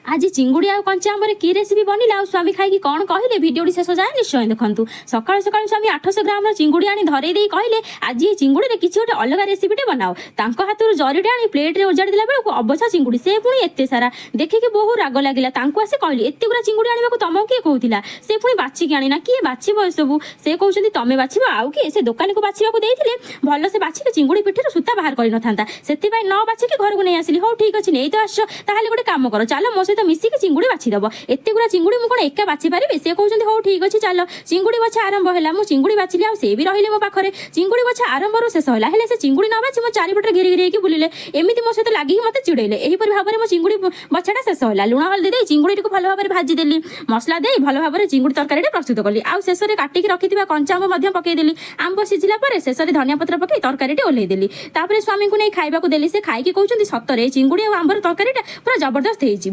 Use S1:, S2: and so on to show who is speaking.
S1: ଆଜି ଚିଙ୍ଗୁଡ଼ି ଆଉ କଞ୍ଚା ଆମ୍ବରେ କି ରେସିପି ବନିଲା ଆଉ ସ୍ୱାମୀ ଖାଇକି କ'ଣ କହିଲେ, ଭିଡ଼ିଓଟି ଶେଷ ଯାଏ ନିଶ୍ଚୟ ଦେଖନ୍ତୁ। ସକାଳୁ ସକାଳୁ ସ୍ୱାମୀ 800 ଗ୍ରାମର ଚିଙ୍ଗୁଡ଼ି ଆଣି ଧରେଇ ଦେଇ କହିଲେ, "ଆଜି ଏ ଚିଙ୍ଗୁଡ଼ିରେ କିଛି ଗୋଟେ ଅଲଗା ରେସିପିଟେ ବନାଅ।" ତାଙ୍କ ହାତରୁ ଜରିଟେ ଆଣି ପ୍ଲେଟ୍ରେ ଓଜାଡ଼ି ଦେଲା ବେଳକୁ ଅବଛା ଚିଙ୍ଗୁଡ଼ି, ସେ ପୁଣି ଏତେ ସାରା। ଦେଖିକି ବହୁତ ରାଗ ଲାଗିଲା। ତାଙ୍କୁ ଆସି କହିଲି, "ଏତେ ଗୁଡ଼ା ଚିଙ୍ଗୁଡ଼ି ଆଣିବାକୁ ତମକୁ କିଏ କହୁଥିଲା? ସେ ପୁଣି ବାଛିକି ଆଣିନା। କିଏ ବାଛିବ ଏସବୁ?" ସେ କହୁଛନ୍ତି, "ତମେ ବାଛିବ, ଆଉ କିଏ? ସେ ଦୋକାନୀକୁ ବାଛିବାକୁ ଦେଇଥିଲେ ଭଲ ସେ ବାଛିକି ଚିଙ୍ଗୁଡ଼ି ପିଠିରୁ ସୂତା ବାହାର କରିନଥାନ୍ତା। ସେଥିପାଇଁ ନ ବାଛିକି ଘରକୁ ନେଇ ଆସିଲି।" "ହଉ, ଠିକ୍ ଅଛି, ନେଇ ତ ଆସିଛ, ତାହେଲେ ଗୋଟେ କାମ କର, ଚାଲ ମୋ ସହିତ ମିଶିକି ଚିଙ୍ଗୁଡ଼ି ବାଛିଦବ। ଏତେ ଗୁଡ଼ା ଚିଙ୍ଗୁଡ଼ି ମୁଁ କ'ଣ ଏକା ବାଛି ପାରିବି?" ସେ କହୁଛନ୍ତି, "ହଉ, ଠିକ୍ ଅଛି, ଚାଲ।" ଚିଙ୍ଗୁଡ଼ି ବଛା ଆରମ୍ଭ ହେଲା। ମୁଁ ଚିଙ୍ଗୁଡ଼ି ବାଛିଲି ଆଉ ସେ ବି ରହିଲେ ମୋ ପାଖରେ। ଚିଙ୍ଗୁଡ଼ି ବଛା ଆରମ୍ଭରୁ ଶେଷ ହେଲା, ହେଲେ ସେ ଚିଙ୍ଗୁଡ଼ି ନ ବାଛି ମୋ ଚାରିପଟରେ ଘେରି ଘେରି ହେଇକି ବୁଲିଲେ। ଏମିତି ମୋ ସହିତ ଲାଗିକି ମୋତେ ଚିଡ଼େଇଲେ। ଏହିପରି ଭାବରେ ମୋ ଚିଙ୍ଗୁଡ଼ି ବଛାଟା ଶେଷ ହେଲା। ଲୁଣ ହଳଦୀ ଦେଇ ଚିଙ୍ଗୁଡ଼ିଟିକୁ ଭଲ ଭାବରେ ଭାଜିଦେଲି। ମସଲା ଦେଇ ଭଲ ଭାବରେ ଚିଙ୍ଗୁଡ଼ି ତରକାରୀଟା ପ୍ରସ୍ତୁତ କଲି। ଆଉ ଶେଷରେ କାଟିକି ରଖିଥିବା କଞ୍ଚା ଆମ୍ବ ମଧ୍ୟ ପକେଇଦେଲି। ଆମ୍ବ ସିଝିଲା ପରେ ଶେଷରେ ଧନିଆ ପତ୍ର ପକେଇ ତରକାରୀଟି ଓହ୍ଲେଇ ଦେଲି। ତାପରେ ସ୍ୱାମୀଙ୍କୁ ନେଇ ଖାଇବାକୁ ଦେଲି। ସେ ଖାଇକି କହୁଛନ୍ତି, "ସତରେ ଚିଙ୍ଗୁଡ଼ି ଆଉ ଆମ୍ବର ତରକାରୀଟା ପୁରା ଜବରଦସ୍ତ ହେଇଛି।"